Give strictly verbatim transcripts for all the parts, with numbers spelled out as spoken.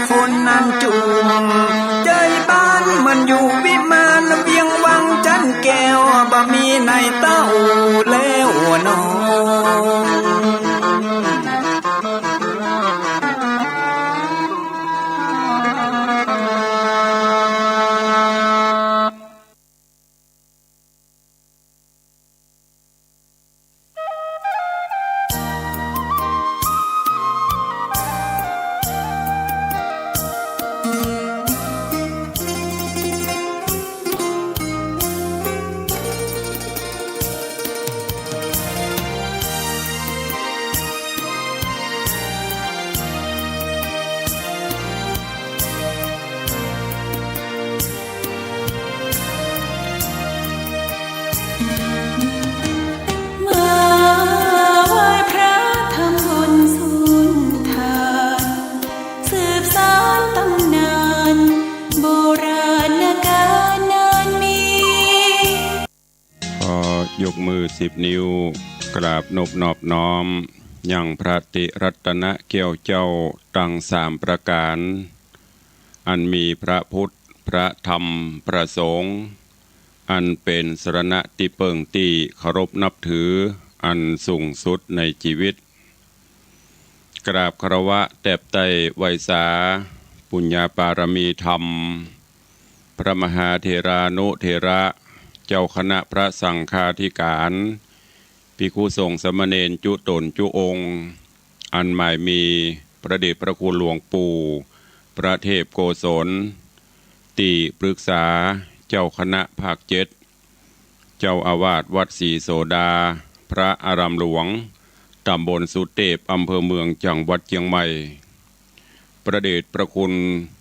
คนนั้นจุม ใจ๋บ้านเหมือนอยู่วิมาน เวียงวังจันแก้ว บ่มีในเต้าแล้วหนอ มาไหว้พระทำบุญสุนทาน สืบสานตำนาน โบราณกาลนานมี ขอยกมือสิบนิ้ว กราบนบนอบน้อม ยังพระติรัตนแก้วเจ้าตังสามประก๋าน อันมีพระพุทธ พระธรรม พระสงฆ์ อันเป๋นสรณะตี้เปิ้งตี้เคารพนับถือ อันสูงสุดในจีวิต กราบคารวะแตบไต้ไหว้สา ปุญญาปารมีธรรม พระมหาเถรานุเถระ เจ้าคณะพระสังฆาธิการ ภิกขุสงฆ์สามเณรจุ๊ต๋นจุ๊องค์ อันหมายมีพระเดชพระคุณหลวงปู่ พระเทพโกศล ตี้ปรึกษาเจ้าคณะภาคเจ็ด เจ้าอาวาสวัดศรีโสดา พระอารามหลวง ตำบลสุเตพ อำเภอเมือง จังหวัดเจียงใหม่ พระเดชพระคุณ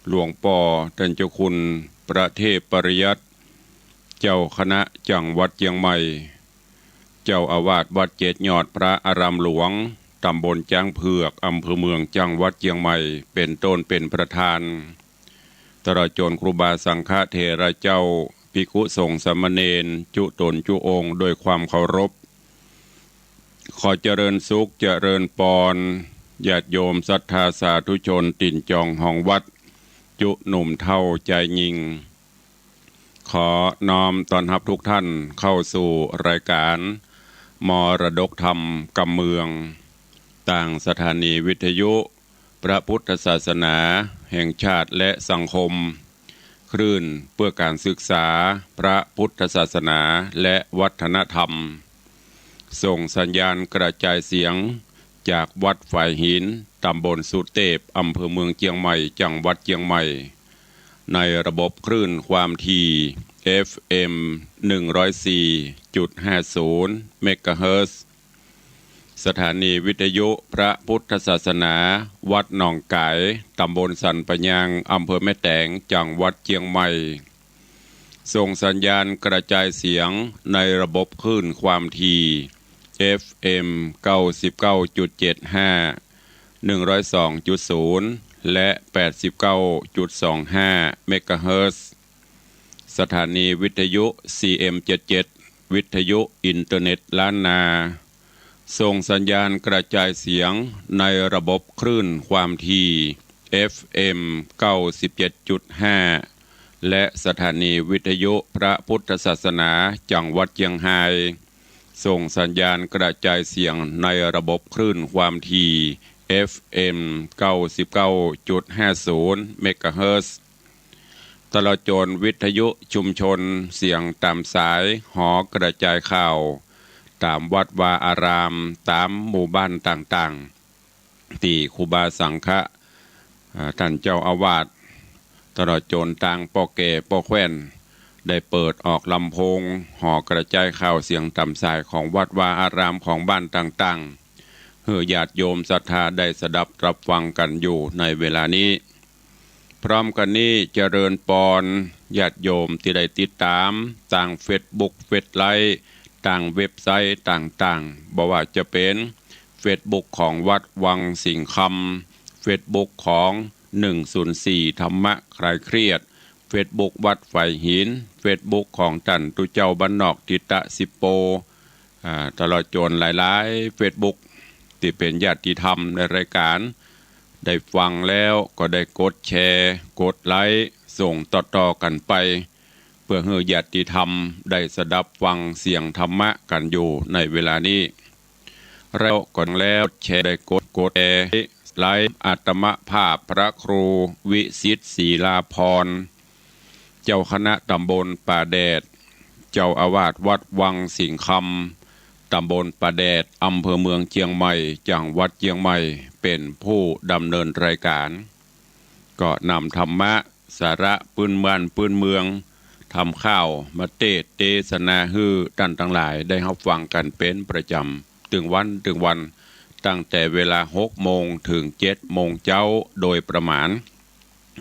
หลวงป้อต้านเจ้าคุณ พระเทพปริยัติ เจ้าคณะจังหวัดเจียงใหม่ เจ้าอาวาสวัดเจ็ดยอด พระอารามหลวง ตำบลจ๊างเผือก อำเภอเมือง จังหวัดเจียงใหม่ เป๋นต้นเป๋นประธาน ตลอดจ๋นครูบาสังฆเถระเจ้า ภิกขุสงฆ์สามเณร จุ๊ต๋นจุ๊องค์ โดยความเคารพ ขอเจริญสุข เจริญปอน ญาติโยมศรัทธาสาธุชน ตี๋นจองห้องวัด จุ๊หนุ่มเฒ่าจายญิง ขอน้อมต้อนฮับทุกท่านเข้าสู่รายการมรดกธรรมกำเมือง ตางสถานีวิทยุพระพุทธศาสนาแห่งชาติและสังคม คลื่นเพื่อการศึกษาพระพุทธศาสนาและวัฒนธรรม ส่งสัญญาณกระจายเสียงจากวัดฝายหิน ตำบลสุเตพ อำเภอเมืองเจียงใหม่ จังหวัดเจียงใหม่ ในระบบคลื่นความถี่ เอฟเอ็ม หนึ่งร้อยสี่จุดห้าศูนย์ เมกะเฮิรตซ์ สถานีวิทยุพระพุทธศาสนา วัดหนองก๋าย ตำบลสันป่ายาง อำเภอแม่แตง จังหวัดเจียงใหม่ ส่งสัญญาณกระจายเสียงในระบบคลื่นความถี่ เอฟเอ็ม เก้าสิบเก้าจุดเจ็ดห้า หนึ่งร้อยสองจุดศูนย์ และ แปดสิบเก้าจุดสองห้า เมกะเฮิรตซ์ สถานีวิทยุ ซีเอ็มเจ็ดเจ็ด วิทยุอินเทอร์เน็ตล้านนา ส่งสัญญาณกระจายเสียงในระบบคลื่นความถี่ เอฟเอ็ม เก้าสิบเจ็ดจุดห้า และสถานีวิทยุพระพุทธศาสนาจังหวัดเจียงฮาย ส่งสัญญาณกระจายเสียงในระบบคลื่นความถี่ เอฟเอ็ม เก้าสิบเก้าจุดห้าศูนย์ เมกะเฮิรตซ์ ตลอดจ๋นวิทยุชุมชนเสียงต๋ามสายหอกระจายข่าว ต๋ามวัดวาอาราม ต๋ามหมู่บ้านต่างๆ ตี้ครูบาสังฆะ อ่า ต้านเจ้าอาวาส ตลอดจ๋นตางป้อแก่ป้อแคว่น ได้เปิดออกลำโพงหอกระจายข่าวเสียงต๋ามสายของวัดวาอารามของบ้านต่างๆ หื้อญาติโยมศรัทธาได้สดับรับฟังกั๋นอยู่ในเวลานี้ พร้อมกั๋นนี้เจริญปอนญาติโยมตี้ได้ติดต๋ามตางเฟซบุ๊ก เฟซไลฟ์ ตางเว็บไซต์ต่างๆ บ่ว่าจะเป๋นเฟซบุ๊กของวัดวังสิงห์คำ เฟซบุ๊กของ หนึ่งศูนย์สี่ ธรรมะคลายเครียด เฟซบุ๊กวัดฝายหิน เฟซบุ๊กของต้านตุ๊เจ้าบ้านนอกทิตะสิบโป อ่า ตลอดจ๋นหลายๆ เฟซบุ๊กตี้เป๋นญาติธรรมในรายการ ได้ฟังแล้วก็ได้กดแชร์ กดไลก์ ส่งต่อๆ กั๋นไป เปื้อหื้อญาติธรรมได้สดับฟังเสียงธรรมะกั๋นอยู่ในเวลานี้ แล้วก็แล้วแชร์ ได้กด กดแชร์ ไลก์ อาตมาภาพพระครูวิสิทธิ์ ศิลาภรณ์ เจ้าคณะตำบลป่าแดด เจ้าอาวาสวัดวังสิงห์คำ ตำบลป่าแดด อำเภอเมืองเจียงใหม่ จังหวัดเจียงใหม่ เป๋นผู้ดำเนินรายก๋าน ก็นำธรรมะ สาระปื้นบ้านปื้นเมือง ธรรมข่าวมาเตสน์เตสนาหื้อต้านตังหลายได้ฮับฟังกั๋นเป๋นประจ๋ำ ตึงวันตึงวัน ตั้งแต่เวลาหกโมงเถิงเจ็ดโมงเจ๊าโดยประมาณ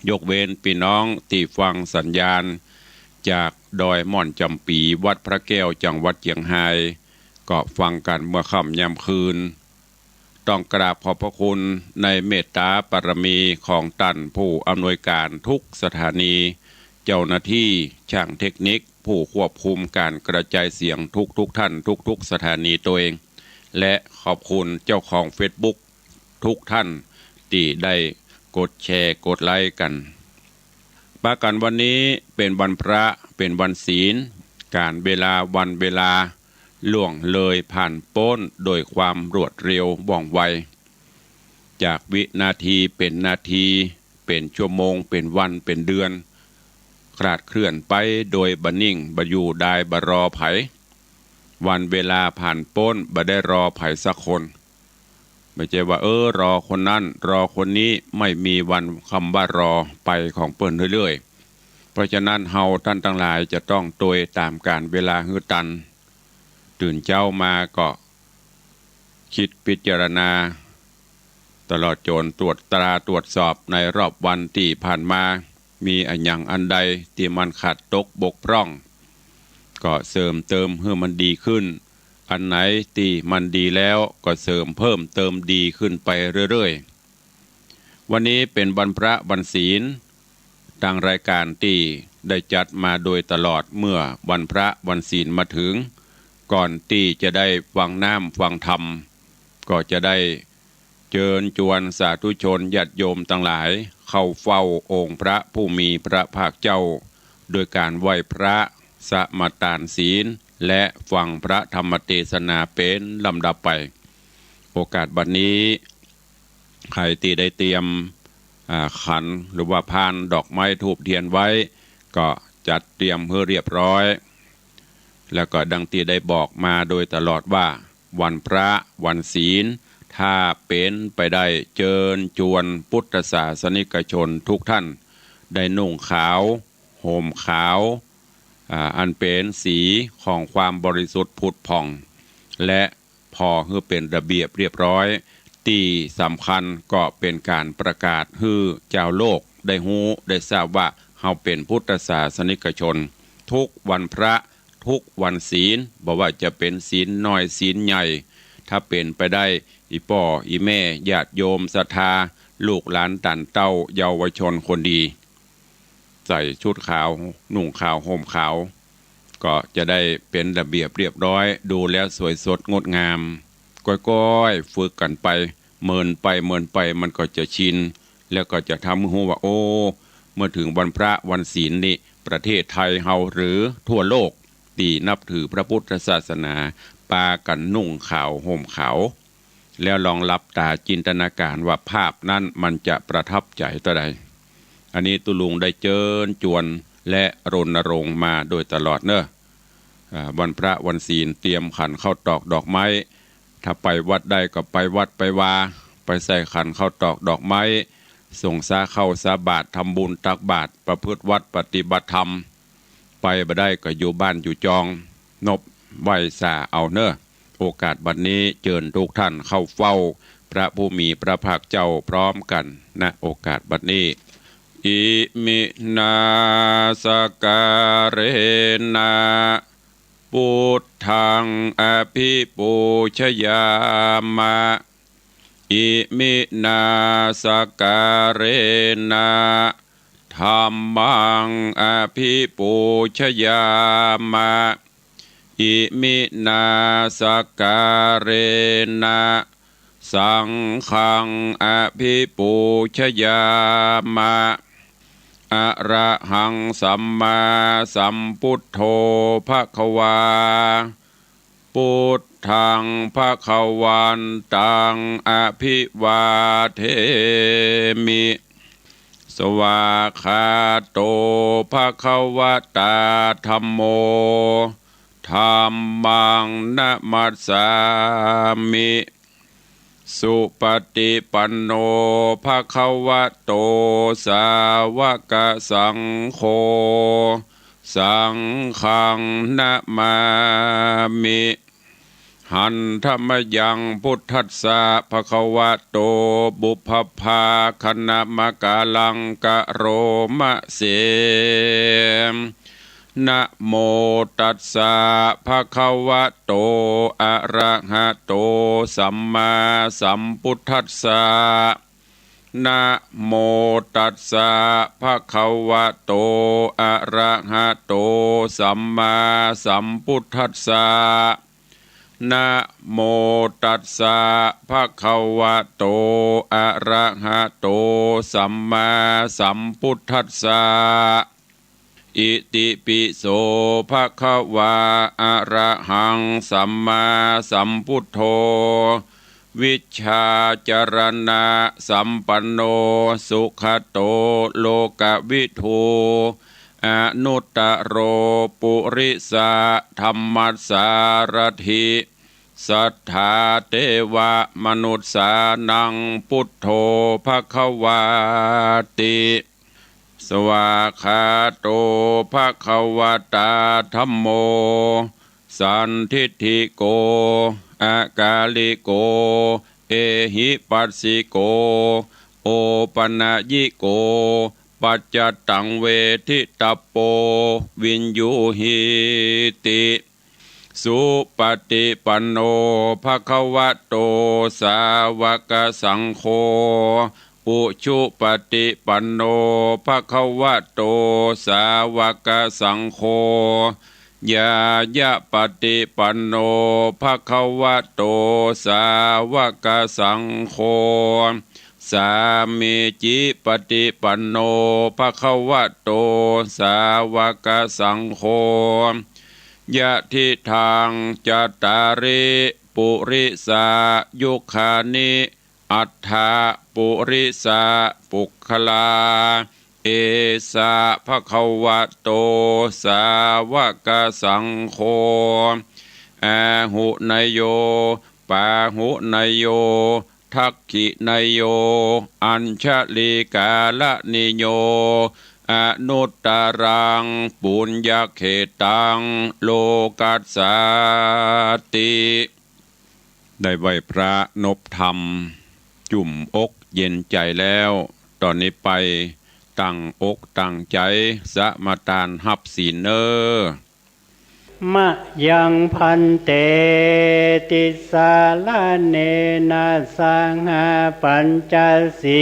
ยกเว้นปี้น้องตี้ฟังสัญญาณจากดอยม่อนจ๋ำปี๋ วัดพระแก้ว จังหวัดเจียงฮาย ก็ฟังกั๋นเมื่อค่ำยามคืน ต้องกราบขอบพระคุณในเมตตาบารมีของต้านผู้อำนวยก๋านทุกสถานี เจ้าหน้าตี้ ช่างเทคนิค ผู้ควบคุมก๋านกระจายเสียงทุกๆ ท่าน ทุกๆ สถานีตวย และขอบคุณเจ้าของเฟซบุ๊กทุกท่านตี้ได้กดแชร์ กดไลก์กั๋น ปากั๋นวันนี้เป๋นวันพระ เป๋นวันศีล ก๋าลเวลาวันเวลาล่วงเลยผ่านป๊นโดยความรวดเร็วว่องไว จากวินาทีเป๋นนาที เป๋นชั่วโมง เป๋นวัน เป๋นเดือน คลาดเคลื่อนไปโดยบ่นิ่ง บ่อยู่ดาย บ่รอใผ วันเวลาผ่านป๊น บ่ได้รอใผสักคน บ่ใจ้ว่า เออ รอคนนั้น รอคนนี้ ไม่มีวันคำว่ารอ ไปของเปิ้นเรื่อยๆ เพราะฉะนั้นเฮาต้านตังหลายจะต้องตวยต๋ามก๋าลเวลาหื้อตัน ตื่นเจ๊ามาก็ กึ๊ดพิจารณา ตลอดจ๋นตรวจตราตรวจสอบในรอบวันตี้ผ่านมา มีอะหยังอันใดตี้มันขาดตกบกพร่อง ก็เสริมเติมหื้อมันดีขึ้น อันไหนตี้มันดีแล้วก็เสริมเพิ่มเติมดีขึ้นไปเรื่อยๆ วันนี้เป๋นวันพระวันศีล ตางรายก๋านตี้ได้จัดมาโดยตลอด เมื่อวันพระวันศีลมาเถิง ก่อนตี้จะได้ฟังน้ำฟังธรรม ก็จะได้เจิญจวนสาธุชนญาติโยมตังหลาย เข้าเฝ้าองค์พระผู้มีพระภาคเจ้า โดยก๋านไหว้พระ สมาตานศีล และฟังพระธรรมเตสนาเป๋นลำดับไป โอกาสบัดนี้ ใผตี้ได้เตรียม อ่า ขันหรือว่าพานดอกไม้ธูปเตียนไว้ ก็จัดเตรียมหื้อเรียบร้อย แล้วก็ดังตี้ได้บอกมาโดยตลอดว่า วันพระวันศีล ถ้าเป๋นไปได้เจิญจวนพุทธศาสนิกชนทุกท่าน ได้นุ่งขาว ห่มขาว อ่า อันเป๋นสีของความบริสุทธิ์ผุดผ่อง และผ่อหื้อเป๋นระเบียบเรียบร้อย ตี้สำคัญก็เป๋นก๋านประกาศหื้อจาวโลกได้ฮู้ได้ทราบว่า เฮาเป๋นพุทธศาสนิกชน ทุกวันพระ ทุกวันศีล บ่ว่าจะเป๋นศีลน้อยศีลใหญ่ ถ้าเป๋นไปได้ อี่ป้ออี่แม่ญาติโยมศรัทธา ลูกหลานต้านเต้าเยาวชนคนดี ใส่ชุดขาว นุ่งขาว ห่มขาว ก็จะได้เป๋นระเบียบเรียบร้อย ดูแล้วสวยสดงดงาม ก้อยๆ ฝึกกั๋นไป เมินไปเมินไปมันก็จะชิน แล้วก็จะทำหื้อฮู้ว่า โอ้ เมื่อเถิงวันพระวันศีลนี่ ประเทศไทยเฮาหรือทั่วโลกตี้นับถือพระพุทธศาสนา ปากั๋นนุ่งขาวห่มขาว แล้วลองหลับต๋าจินตนาก๋ารว่าภาพนั้นมันจะประทับใจ๋เต้าใด อันนี้ตุ๊ลุงได้เจิญจวนและรณรงค์มาโดยตลอดเนาะ อ่า วันพระวันศีลเตรียมขันข้าวตอกดอกไม้ ถ้าไปวัดได้ก็ไปวัดไปวา ไปใส่ขันข้าวตอกดอกไม้ สงฆ์สาข้าวสาบาตร ทำบุญตักบาตร ประพฤติวัตรปฏิบัติธรรม ไปบ่ได้ก็อยู่บ้านอยู่จอง นบไหว้สาเอาเนาะ โอกาสบัดนี้เจิญทุกท่านเข้าเฝ้าพระผู้มีพระภาคเจ้าพร้อมกั๋น ณ โอกาสบัดนี้ อิมินาสการะนะ พุทธังอภิปูชยามะ อิมินาสการะนะ ธัมมังอภิปูชยามะ อิมินาสการะนะ สังฆังอภิปูชยามะ อะระหังสัมมาสัมพุทโธภะคะวา พุทธังภะคะวันตังอะภิวาเทมิ สวากขาโตภะคะวะตาธัมโม ธัมมังนะมัสสามิ สุปฏิปันโนภะคะวะโต สาวกสังโฆ สังฆังนะมามิ หันธะมะยังพุทธัสสะภะคะวะโต ปุพพะภาคะนะมะกะลังกะโรมะเส นะโมตัสสะภะคะวะโต อะระหะโต สัมมาสัมพุทธัสสะ นะโมตัสสะภะคะวะโต อะระหะโต สัมมาสัมพุทธัสสะ นะโมตัสสะภะคะวะโต อะระหะโต สัมมาสัมพุทธัสสะ อิติปิโสภะคะวา อะระหังสัมมาสัมพุทโธ วิชชาจารณะสัมปันโน สุขะโต โลกวิทู อนุตตะโร ปุริสะธัมมัสสารถิ สัทธาเตวะมนุสสานัง พุทโธภะคะวาติ สวากขาโตภะคะวะตาธัมโม สันทิฏฐิโก อะกาลิโก เอหิปัสสิโก โอปะนะยิโก ปัจจัตตังเวทิตัปโป วิญญูหีติ สุปฏิปันโนภะคะวะโต สาวกสังโฆ อุชุปฏิปันโนภะคะวะโต สาวกสังโฆ ญาญาปฏิปันโนภะคะวะโต สาวกสังโฆ สามีจิปฏิปันโนภะคะวะโต สาวกสังโฆ ยะทิทังจัตตาริ ปุริสายุคานิ อัฏฐะปุริสะปุคคลา เอสะภะคะวะโต สาวกสังโฆ อาหุเนโย ปาหุเนโย ทักขิเนโย อัญชลีกาละนิโย อนุตตรังปุญญเขตตัง โลกัสสาติ ได้ไหว้พระนบธรรม จุ่มอกเย็นใจ๋แล้ว ต่อนี้ไปตั้งอกตั้งใจ๋สมาตานฮับศีลเน่อ มะยังภันเต ติสสะระเณนะสหะ ปัญจสี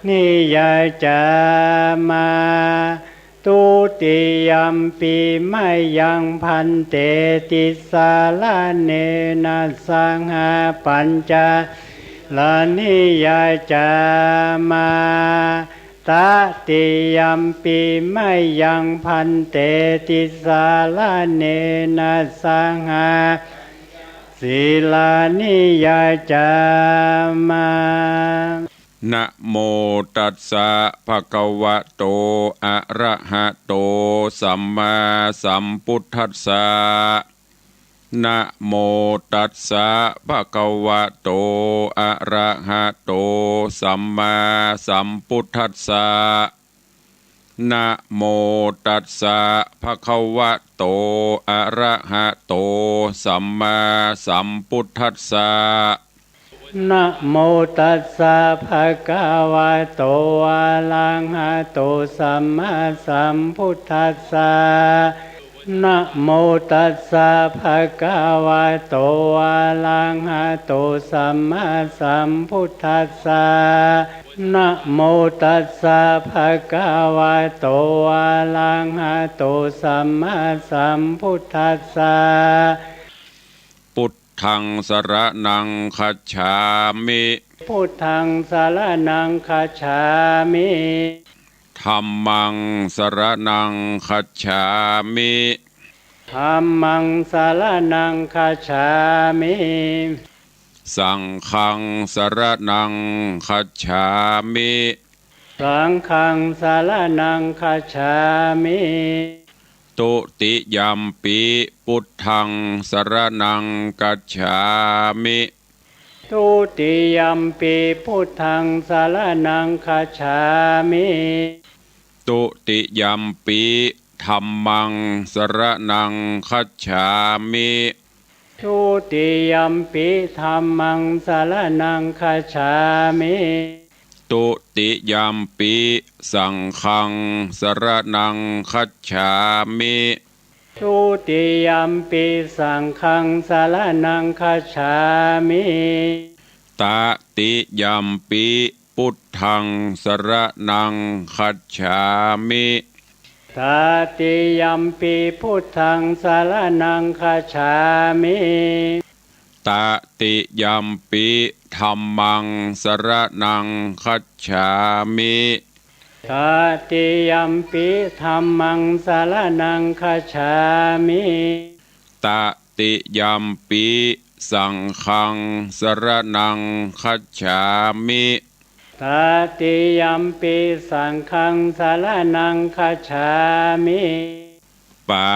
ลานิยาจามะ ทุติยัมปิ มะยังภันเต ติสสะระเณนะสหะ ปัญจสีลานิยาจามะ ตติยัมปิ มะยังภันเต ติสสะระเณนะสหะ ปัญจสีลานิยาจามะ นะโมตัสสะภะคะวะโต อะระหะโต สัมมาสัมพุทธัสสะ นะโมตัสสะภะคะวะโต อะระหะโต สัมมาสัมพุทธัสสะ นะโมตัสสะภะคะวะโต อะระหะโต สัมมาสัมพุทธัสสะ นะโมตัสสะภะคะวะโต อะระหะโต สัมมาสัมพุทธัสสะ นะโมตัสสะภะคะวะโต อะระหะโต สัมมาสัมพุทธัสสะ นะโมตัสสะภะคะวะโต อะระหะโต สัมมาสัมพุทธัสสะ ปุต ธังสรณังคัจฉามิ พุทธังสรณังคัจฉามิ ธัมมังสรณังคัจฉามิ ธัมมังสรณังคัจฉามิ สังฆังสรณังคัจฉามิ สังฆังสรณังคัจฉามิ ทุติยัมปิพุทธังสรณังคัจฉามิ ทุติยัมปิพุทธังสรณังคัจฉามิ ทุติยัมปิธัมมังสรณังคัจฉามิ ทุติยัมปิธัมมังสรณังคัจฉามิ ทุติยัมปิสังฆังสรณังคัจฉามิ ทุติยัมปิสังฆังสรณังคัจฉามิ ตติยัมปิพุทธังสรณังคัจฉามิ ตติยัมปิพุทธังสรณังคัจฉามิ ตติยัมปิธัมมังสรณังคัจฉามิ ตติยัมปิธัมมังสรณังคัจฉามิ ตติยัมปิสังฆังสรณังคัจฉามิ ตติยัมปิสังฆังสรณังคัจฉามิ ปา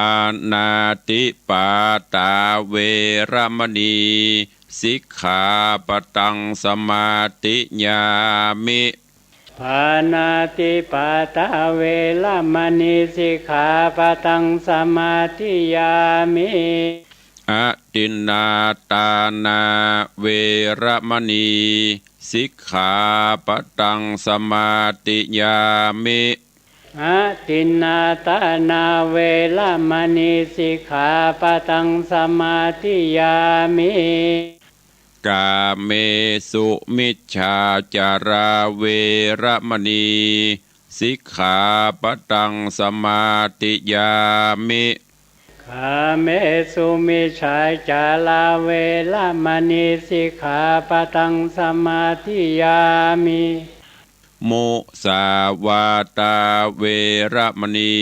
ณาติปาตาเวระมณี สิกขาปะตังสมาธิยามิ ปาณาติปาตาเวระมณี สิกขาปะตังสมาธิยามิ อทินนาตานาเวระมณี สิกขาปะตังสมาธิยามิ อทินนาตานาเวระมณี สิกขาปะตังสมาธิยามิ กาเมสุมิจฉาจาราเวระมณี สิกขาปะตังสมาธิยามิ กาเมสุมิจฉาจาราเวระมณี สิกขาปะตังสมาธิยามิ มุสาวาตาเวระมณี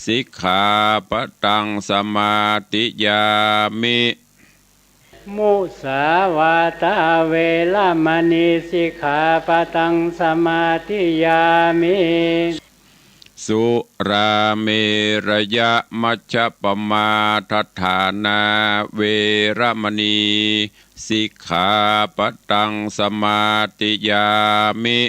สิกขาปะตังสมาธิยามิ มุสาวาตาเวระมณี สิกขาปะตังสมาธิยามิ สุราเมรยมัชฌปมาทฐานาเวระมณี สิกขาปะตังสมาธิยามิ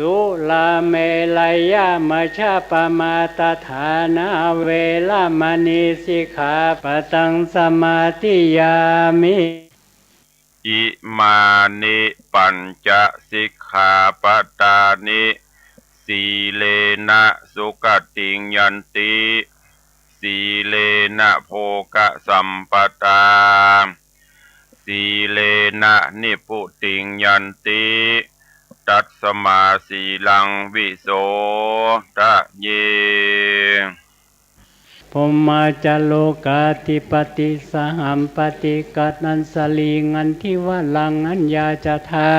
สุราเมรยมัชฌปมาทฐานาเวระมณี สิกขาปะตังสมาธิยามิ อิมานิปัญจสิกขาปะตานิ สีเลนะสุขติงยันติ สีเลนะโภคสัมปตา สีเลนะนิพพุติงยันติ ตัสมาสีลังวิโสทะเย พรหมาจาโรกาธิปติ สหัมปติกะตัญชลี ขันธิวรัง อัญญาจทา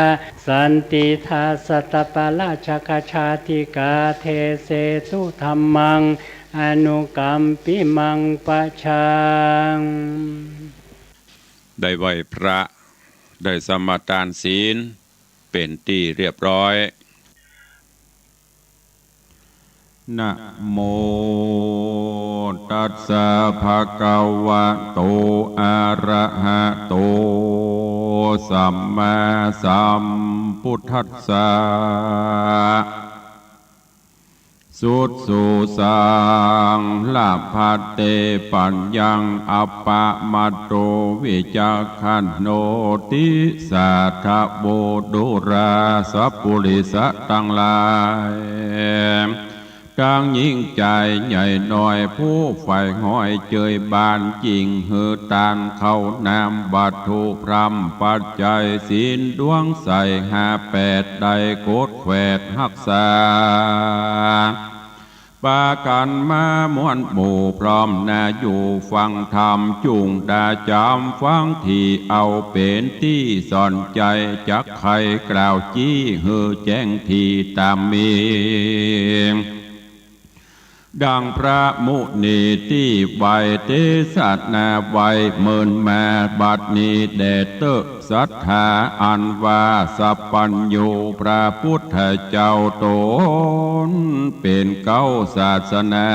สันติทา สัตตปาราชกชาติกา เทเสตุธัมมัง อนุกัมปิมัง ปะชัง ได้ไหว้พระ ได้สมาทานศีล เป๋นตี้เรียบร้อย นะโม ตัสสะ ภะคะวะโต อะระหะโต สัมมาสัมพุทธัสสะ สุดสูสัง ละภัตเต ปัญญัง อัปปะมัตโต วิจักขันโน ติสาทะโว ดูราสะปุริสะตังหลาย ตังญิงจายใหญ่น้อย ผู้ใฝ่หอยเจยบาน จิ่งหื้อตานข้าวน้ำ วัตถุพร่ำปัจจัย ศีลดวงใสห้าแปด ได้โกดแขวดฮักษา ปากั๋นมามวลหมู่พร้อมหน้าอยู่ฟังธรรม จุ่งดาจ๋ำฟังตี้เอาเป๋นตี้สอนใจ๋ จักใค่กล่าวจี้หื้อแจ้งตี้ต๋ามมี ดังพระมุนีตี้ไหว้เตสนาไว้เมินมา บัดนี้แด่เต๊อะศรัทธาอันว่าสัพพัญญู พระปุทธเจ้าต๋นเป๋นเก๊าศาสนา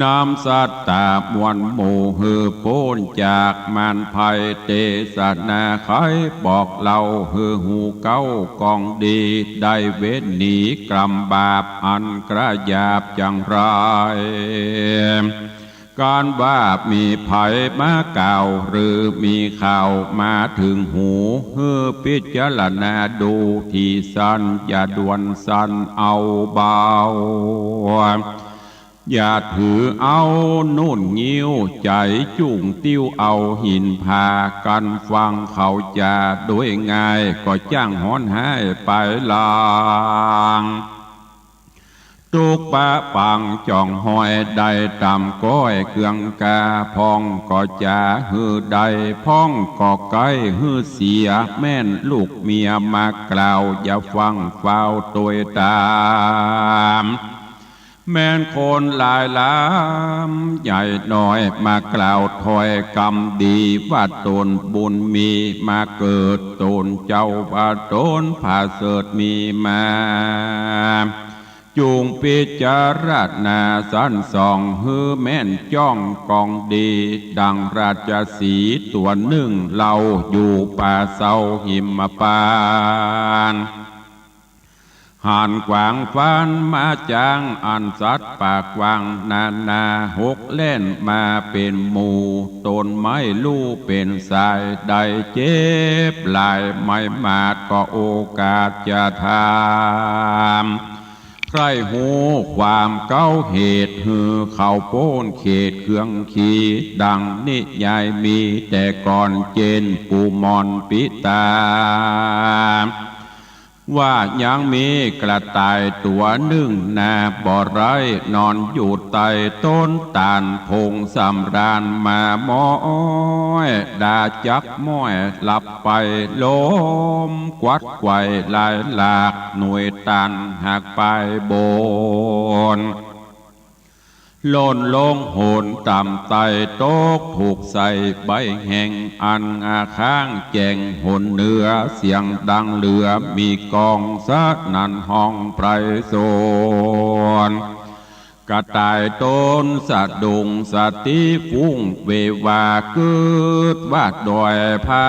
นำสัตตามวลหมู่หื้อป๊นจากมารภัย เตสนาไขบอกเล่าหื้อฮู้เก๊ากองดี ได้เว้นหนีกรรมบาปอันกระหยาบจังไร ก๋านว่ามีใผมากล่าวหรือมีข่าวมาเถิงหู หื้อพิจารณาดูตี้สั้น อย่าด่วนสันเอาเบา อย่าถือเอานุ่นงิ้ว ใจ๋จุ่งติ้วเอาหินผา กั๋นฟังเขาจ๋าโดยง่าย ก็จ้างฮ้อนฮ้ายไปลาง ตุ๊กปะปังจ๋องฮ้อยได้ต๋ามก้อยเกืองกา พ่องก็จ๋าหื้อได้ พ่องก็ใก้หื้อเสีย แม่นลูกเมียมากล่าว อย่าฟังฟ้าวตวยต๋าม แม่นคนหลายหลามใหญ่น้อย มากล่าวถ้อยกำดี ว่าต๋นบุญมีมาเกิด ต๋นเจ้าว่าต๋นผาเสริฐมีมา จุ่งพิจารณาสันส่อง หื้อแม่นจ้องกองดี ดังราชสีห์ตั๋วนึ่ง เล่าอยู่ป่าเซาหิมพานต์ หันขวางฟันมาจ๋าง อันสัตว์ปากกว้างนานา หกแล่นมาเป๋นหมู่ ต๋นไม่ฮู้เป๋นสาย ได้เจ็บหลาย ไม่มาดก็โอกาสจะถาม ใคร่ฮู้ความเก๊าเหตุ หื้อเขาป๊นเขตเคืองขี ดังนิยายมีแต่ก่อน เจนปู่หม่อนปิตา ว่ายังมีกระต่ายตั๋วนึ่งนา บ่ไร้นอนอยู่ใต้ต้นตาล ผงสำราญมาม้อย ดาจักม้อยหลับไป ลมกวัดไกว่ลายหลาก หน่วยตาลหักปลายบน หล่นลงโหนต่ำไต้ ตกถูกใส่ใบแห้ง อันอาข้างแจ้งหนเหนือ เสียงดังเหลือมีก้อง สนั่นฮ้องไพรสน กระต่ายต๋นสะดุ้ง สติฟุ้งเววา กึ๊ดว่าดอยผา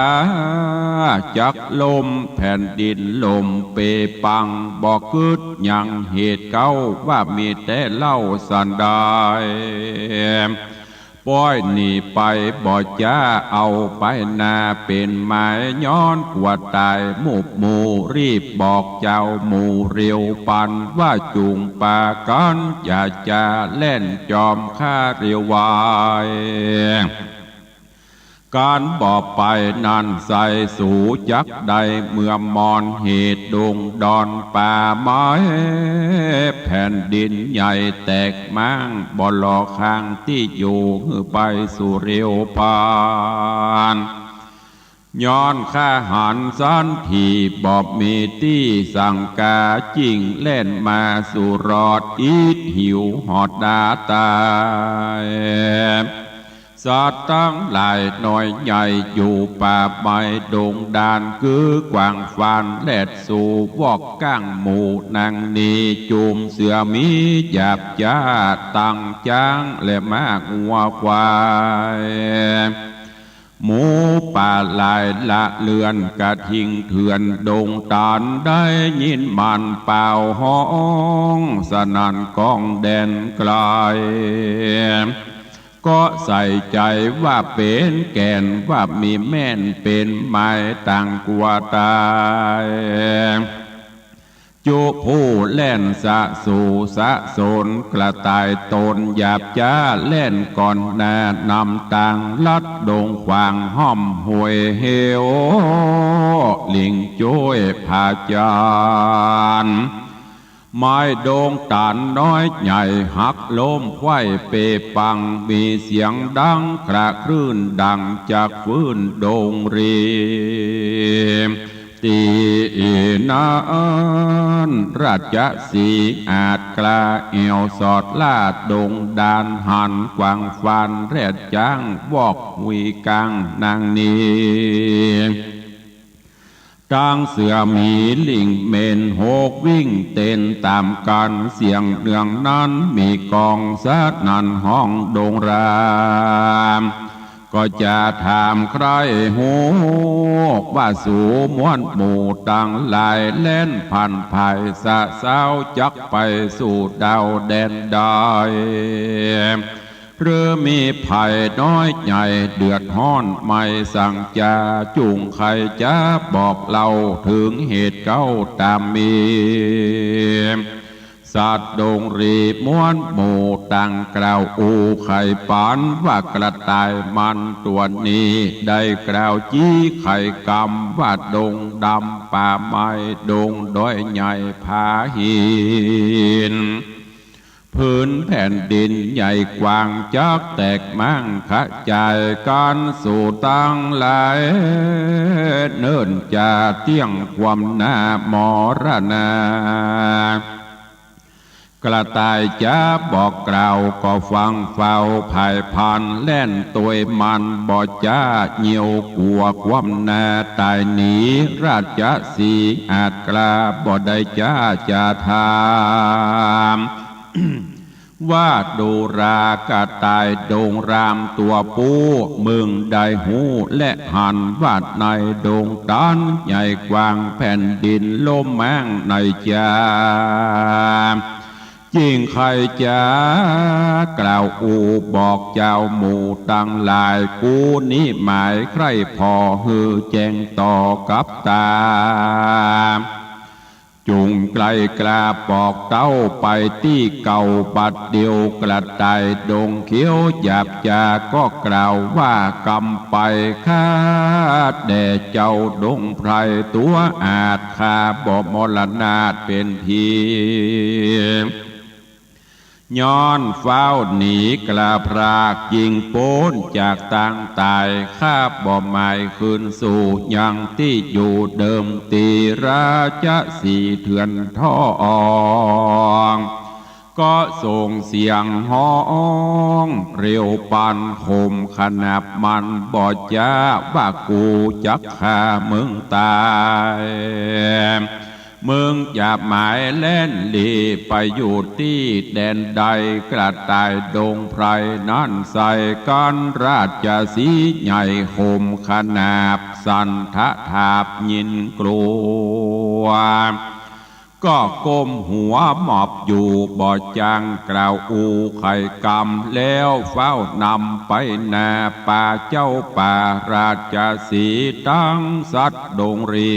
จักล่ม แผ่นดินล่มเปปัง บ่กึ๊ด ยังเหตุเก๊า ว่ามีแต่เล่าสันดาย ป้อยหนีไปบ่จ๊า เอาไปนาเป๋นหมาย ย้อนกั๋วต๋ายหมู่หมู่ รีบบอกเจ้าหมู่เร็วปัน ว่าจุ่งปากั๋น อย่าจะแล่นจอมข้าเร็วไว ก๋านบ่ไปนั้นไส้สูจักได้ เมื่อมอนเหตุดงดอนป่าไม้ แผ่นดินใหญ่แตกม้าง บ่หล่อข้างตี้อยู่ หื้อไปสู่เร็วปัน ย้อนข้าหันสันทีบ่มีตี้สังกา จิ่งแล่นมาสู่รอด อิดหิวหอดดาต๋าย สัตว์ตังหลายน้อยใหญ่ อยู่ป่าไม้ดงดาน กื้อกว้างฟานแลดสู่ วอกก้างหมู่นางนี จุ่มเสือหมีหยาบจ๊า ตังจ๊างและม้างัวควาย หมูป่าหลายละเลือน กระทิงเถื่อนดงตาล ได้ยินมันป่าวฮ้อง สนั่นก้องแดนไกล ก็ใส่ใจ๋ว่าเป๋นแก่น ว่ามีแม่นเป๋นหมาย ต่างกั๋วต๋าย จุผู้แล่นสะสู่สะสน กระต่ายต๋นหยาบจ๊า แล่นก่อนหน้านำตาง ลัดดงขวางห้อมห้วยเหว ลิงจ้วยผาจาน ไม้ดงตาลน้อยใหญ่หักล้มไขว้เปปัง มีเสียงดังคระครื้นดั่งจักฟื้นดงรี ตี้นั้นราชสีห์อาจกล้าแอ่วสอดลาดดงดาน หันกวางฟานแรดจ๊างวอกหุยกางนางนี้ ตังเสือหมีลิงเหม็นหกวิ่งเต้นต๋ามกั๋น เสียงเนืองนั้นมีก้องสนั่นห้องดงราม ก็จะถามใคร่ฮู้ว่าสูมวลหมู่ตังหลาย แล่นผ่านผายสะเซ้าจักไปสู่ดาวแดนใด หรือมีภัยน้อยใหญ่เดือดฮ้อนไม่สังจา จุ่งใค่จะบอกเล่าเถิงเหตุเก๊าต๋ามมี สัตว์ดงรีมวลหมู่ตังกล่าวอู้ไขปัน ว่ากระต่ายมันตั๋วนี้ได้กล่าวจี้ไขกำ ว่าดงดำป่าไม้ดงดอยใหญ่ผาหิน ผืนแผ่นดินใหญ่กว้างจักแตกม้างขจายกั๋นสู่ตังหลาย เนิ่นจะเตี้ยงความหน้ามรณา กระต่ายจะบอกกล่าวก็ฟังเฝ้าผายพลัน แล่นตวยมันบ่จ๊าเยียวกั๋วความหน้าต๋ายหนี ราชสีห์อาจกล้าบ่ได้จ๊าจะถาม ว่าดูรากระต่ายดงรามตั๋วปู้ มึงได้ฮู้และหันว่าในดงต๋านใหญ่กว้างแผ่นดินล้มม้างในจา จิ่งใค่จะกล่าวอู้บอกเจ้าหมู่ตังหลาย กูนี้หมายใคร่ผ่อหื้อแจ้งต่อกับต๋า จุ่งใคร่กล้าบอกเต้าไปตี้เก่าบัดเดี่ยว กระต่ายดงเขียวหยาบจาก็กล่าวว่ากำไป ข้าแด่เจ้าดงไพรตั๋วอาจ ข้าบ่มรณาเป๋นผี ย้อนฟ้าวหนีกล้าพรากจิ่งป๊นจากตางต๋าย ข้าบ่หมายคืนสู่ยังตี้อยู่เดิมตี้ ราชสีห์เถื่อนทอง ก็ส่งเสียงฮ้องเร็วปัน ข่มขนาบมันบ่จ๊า ว่ากูจักฆ่ามึงต๋าย มึงจะหมายแล่นหลีไปอยู่ตี้แดนใด กระต่ายดงไพรนั้นใส่กั๋น ราชสีห์ใหญ่ข่มขนาบ สั่นทะถาบยินกลัว ก็ก้มหัวหมอบอยู่บ่จ้างกล่าวอู้ไขกำ แล้วฟ้าวนำไปหน้าป่าเจ้าป่า ราชสีห์ตังสัตว์ดงรี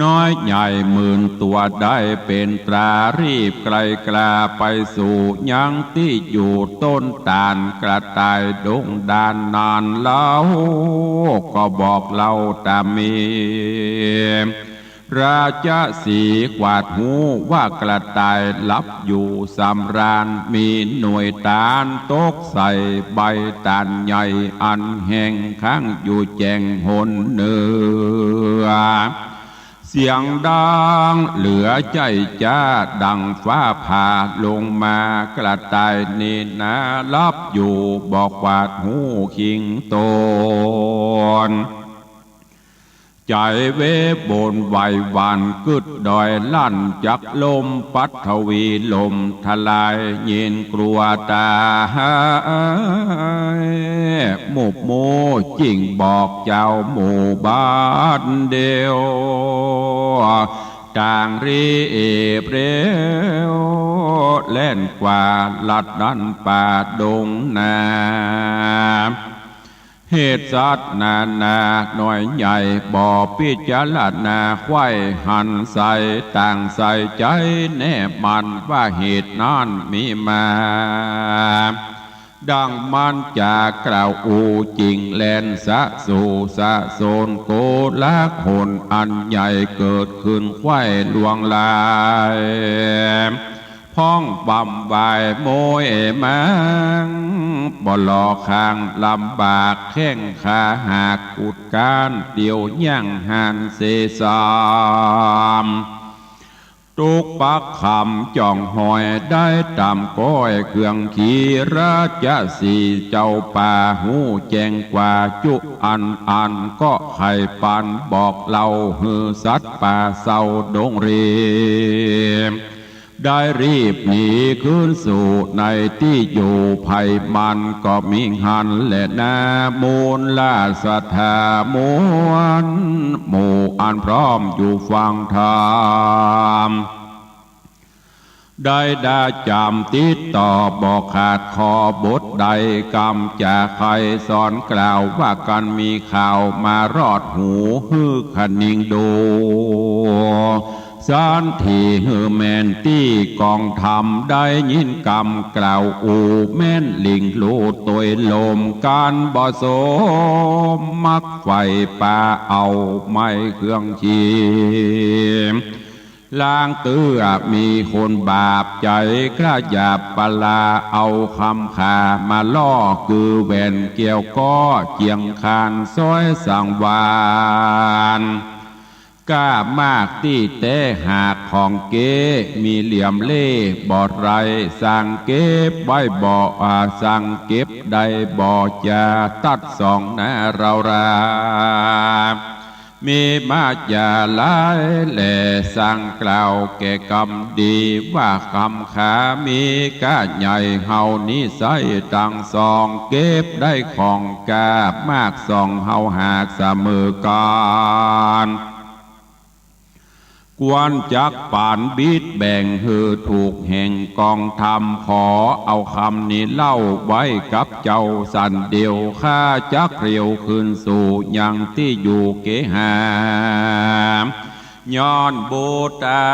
น้อยใหญ่หมื่นตั๋วได้เป๋นตรา รีบไกลกล้าไปสู่ยังตี้อยู่ต้นต๋าล กระต่ายดงดานนั้นเล่า ก็บอกเล่าต๋ามมี ราชสีห์ขวาดฮู้ว่ากระต่ายหลับอยู่สำราญ มีหน่วยต๋าลตกใส่ใบต๋าลใหญ่ อันแห้งค้างอยู่แจ่งหนเหนือ เสียงดังเหลือใจ้จ๊าดังฟ้าผ่าลงมา กระต่ายนี้นาหลับอยู่บ่ขวาดฮู้คิงตน ใจ๋เวบนไหว้หวั่นกึ๊ดดอยลั่นจักล้ม ปัทวีล่มทลายยินกลัวต๋าย หมู่หมู่จิ่งบอกเจ้าหมู่บัดเดี่ยว ต่างรีบเร็วแล่นกว่าลัดดั้นป่าดงนา เหตุสัตว์นานาน้อยใหญ่บ่พิจารณาไขว้หันใส่ ต่างใส่ใจ๋แน่มั่นว่าเหตุนั้นมีมา เ ดังมันจะกล่าวอู้ จิ่งแล่นสะสู่สะสน โกลาหลอันใหญ่เกิดขึ้นไขว้ลวงลาย พ้องบำวายโมยมัง บ่หล่อคางลำบาก แข้งขาหักกุดก้าน เตียวย่างหันเสสาม ตุ๊กปักคำจ่องหอย ได้ต๋ามก้อยเครื่องขี่ ราชสีห์เจ้าป่าฮู้แจ้งกว่า จุอันอันก็ใค่ปันบอกเล่า หื้อสัตว์ป่าเศร้าดงเร ได้รีบหนีคืนสู่ในตี้อยู่ ไผมันก็มีหั้นแลนา มูลราชธามวล หมู่อันพร้อมอยู่ฟังธรรม ได้ดาจ๋ำติดต่อบ่ขาด ขอบทใดกำจาใค่สอนกล่าว ว่ากั๋นมีข่าวมารอดหู หื้อขะนิงดู สันทีหื้อแม่นตี้กองธรรม ได้ยินกำกล่าวอู้ แม่นหลิงลู่ตวยลม กั๋นบ่สมมักใฝ่ปา เอาไม้เครื่องขี่ ลางเตื้อมีคนบาปใจ๋ กล้าหยาบปะลา เอาคำขามาล่อ กือแหวนแก้วก็เจียงคาน ซ้อยสังวาล กล้ามากตี้แต๊หากของเก๊ มีเหลี่ยมเล่บ่ไร สั่งเก็บไว้บ่ อ่า สั่งเก็บได้บ่จา ตัดสองหน้าเรารา มีมาจาหลายแล สั่งกล่าวแก่กำดี ว่าคำขามีก้าใหญ่ เฮานี้ใส้ตังสอง เก็บได้ของก้ามากสอง เฮาหากเสมอกั๋น ควรจักปานบิดแบ่งหื้อถูกแห่งกองธรรม ขอเอาคำนี้เล่าไว้กับเจ้าสันเดียว ข้าจักเรียวคืนสู่ยังตี้อยู่เกหา ย้อนบุตา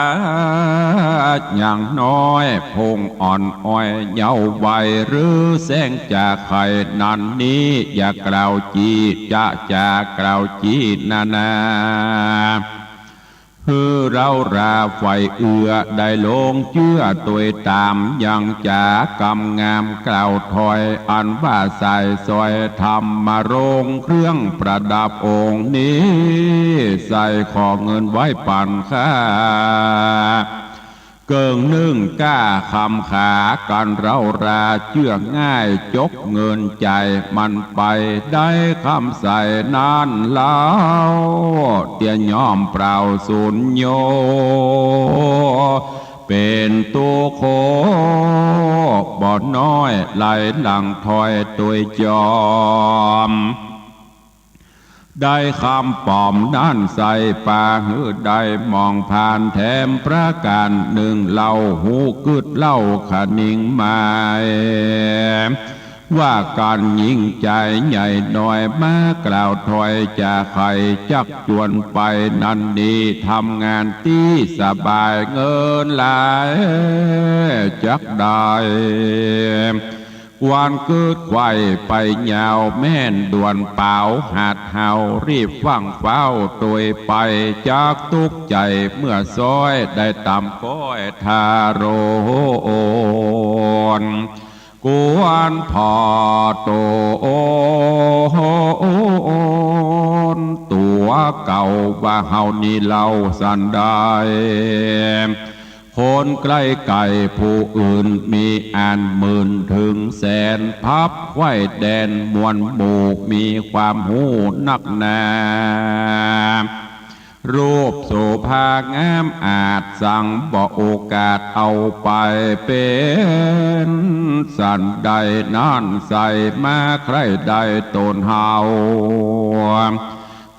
ยังน้อย พงอ่อนอ้อยเยาว์วัย หรือแสงจากใค่นั้นนี้ อย่ากล่าวจี้จะ จะกล่าวจี้นานา หื้อเร้าราใฝ่เอือ ได้ลงเจื้อตวยต๋าม ยังจ๋ากำงามกล่าวถ้อย อันว่าสายสร้อยธรรมรงค์ เครื่องประดับองค์นี้ ใส่ขอเงินไว้ปั๋นข้า เกิ่งนึ่งก้าคำขา กั๋นเร้าราเจื้อง่าย จกเงินจ่ายมันไป ได้คำใส่นั้นเล่า เตียย่อมเปล่าสูญโย เป๋นตุ๊กข์บ่น้อย ไหลหลังถ้อยตวยจอม ได้คำป๋อมนั้นใส่ปาหื้อได้มองผ่านแถมประก๋านนึ่งเล่า ฮู้กึ๊ดเล่าคะนิงหมาย ว่ากั๋นยิ่งใจ๋ใหญ่น้อย มากล่าวถ้อยจะใค่จักจวนไป นั้นนี้ทำงานตี้สบาย เงินหลายจักได้ ควรกึ๊ดไขว่ไปยาว แม่นด่วนเป๋าหัดเฮา รีบฟั่งฟ้าวตวยไป จักตุ๊กข์ใจ๋เมื่อซ้อย ได้ต๋ามก้อยทารน ควรผ่อตนตั๋วเก่า ว่าเฮานี้เล่าสันใด คนใกล้ไก๋ผู้อื่นมีอันหมื่นเถิงแสน พับไขว่แดนมวลหมู่ มีความฮู้นักหนา รูปโสภางามอาจ สังบ่โอกาสเอาไปเป๋นสันใด นั้นใส่มาใคร่ได้ต๋นเฮา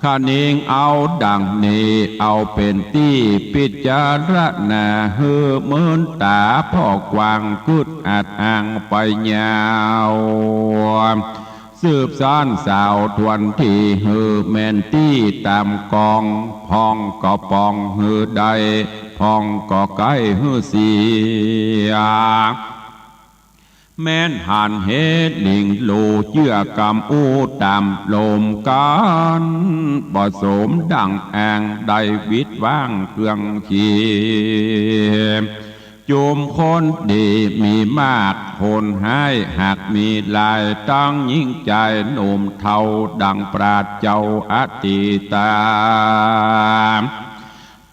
คะนิงเอาดังนี้ เอาเป๋นตี้ปิจารณา หื้อเมินต๋าผ่อกว้าง กึ๊ดอัดอ้างไปยาว สืบสานสาวทวนที หื้อแม่นตี้ต๋ามกอง พ่องก็ป่องหื้อได้ พ่องก็ใก้หื้อเสีย แม้นหันเหตุหลิ่งหลู่เจื้อกำอู้ต๋ามลมกั๋น บ่สมดั่งแอ่งได้วิดว้างเคืองขี จุมคนดีมีมาก คนฮ้ายหากมีหลาย ตังญิงจายหนุ่มเฒ่า ดั่งปราชญ์เจ้าอตีตา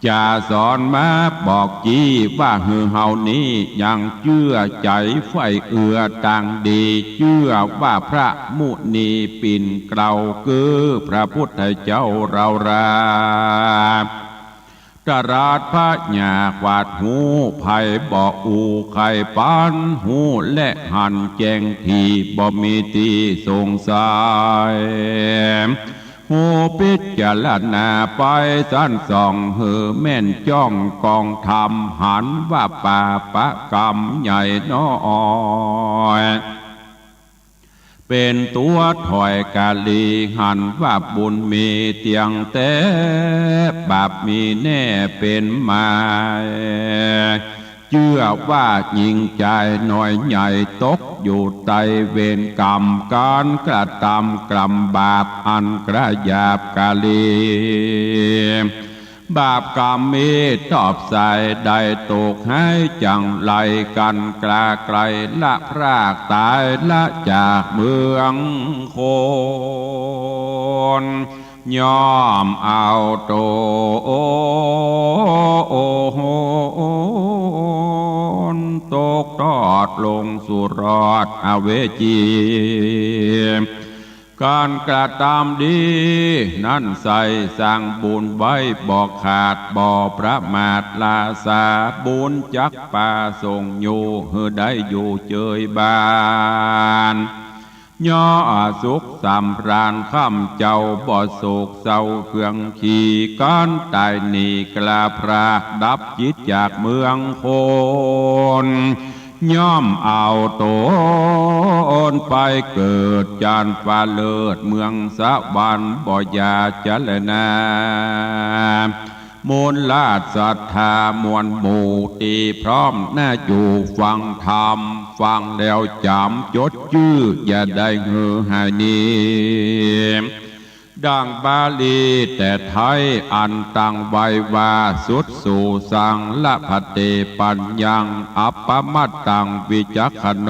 จะสอนมาบอกจี้ว่า หื้อเฮานี้ยังเจื้อใจ๋ใฝ่เอื้อตางดี เจื้อว่าพระมุนีปิ่นเกล้า คือพระพุทธเจ้าเฮารา ตรัสพระญาขวาดฮู้ ใผบ่อู้ใค่ปันฮู้ และหันแจ้งถี่ บ่มีตี้สงสัย ฮู้พิจารณาไปสันส่อง หื้อแม่นจ้องกองธรรม หันว่าปาปะกรรมใหญ่น้อย เป๋นตั๋วถ้อยกาลี หันว่าบุญมีเตี้ยงแต๊ บาปมีแน่เป๋นมาย เจื้อว่าญิงจายน้อยใหญ่ ตกอยู่ใต้เวรกรรม ก๋านกระตำกรรมบาป อันกระหยาบกาลี บาปกรรมมีตอบสาย ได้ตกฮ้ายจังไร กั๋นกล้าใกล้ละพรากต๋าย ละจากเมืองคน ย่อมเอาต๋นตกทอดลงสู่รอดอเวจี ก๋านกระตำดีนั้นใส่ สร้างบุญไว้บ่ขาด บ่ประมาทลาสา บุญจักปาส่งอยู่ หื้อได้อยู่เจยบ้าน ย่อสุขสำราญค่ำเจ้า บ่โศกเศร้าเคืองขี ก๋านต๋ายหนีกล้าพราก ดับจิตจากเมืองคน ย่อมเอาต๋นไปเกิดจั้นฟ้าเลิศเมืองสวรรค์ บ่อย่าจะแลนา มูลราชศรัทธามวลหมู่ ตี้พร้อมหน้าอยู่ฟังธรรม ฟังแล้วจ๋ำจดจื้อ อย่าได้หื้อหายหนี ดั่งบาลีแต่ไทยอันตั้งไว้ว่า สุดสูสังละภันเต ปัญญัง อัปปมัตตัง วิจักขโณ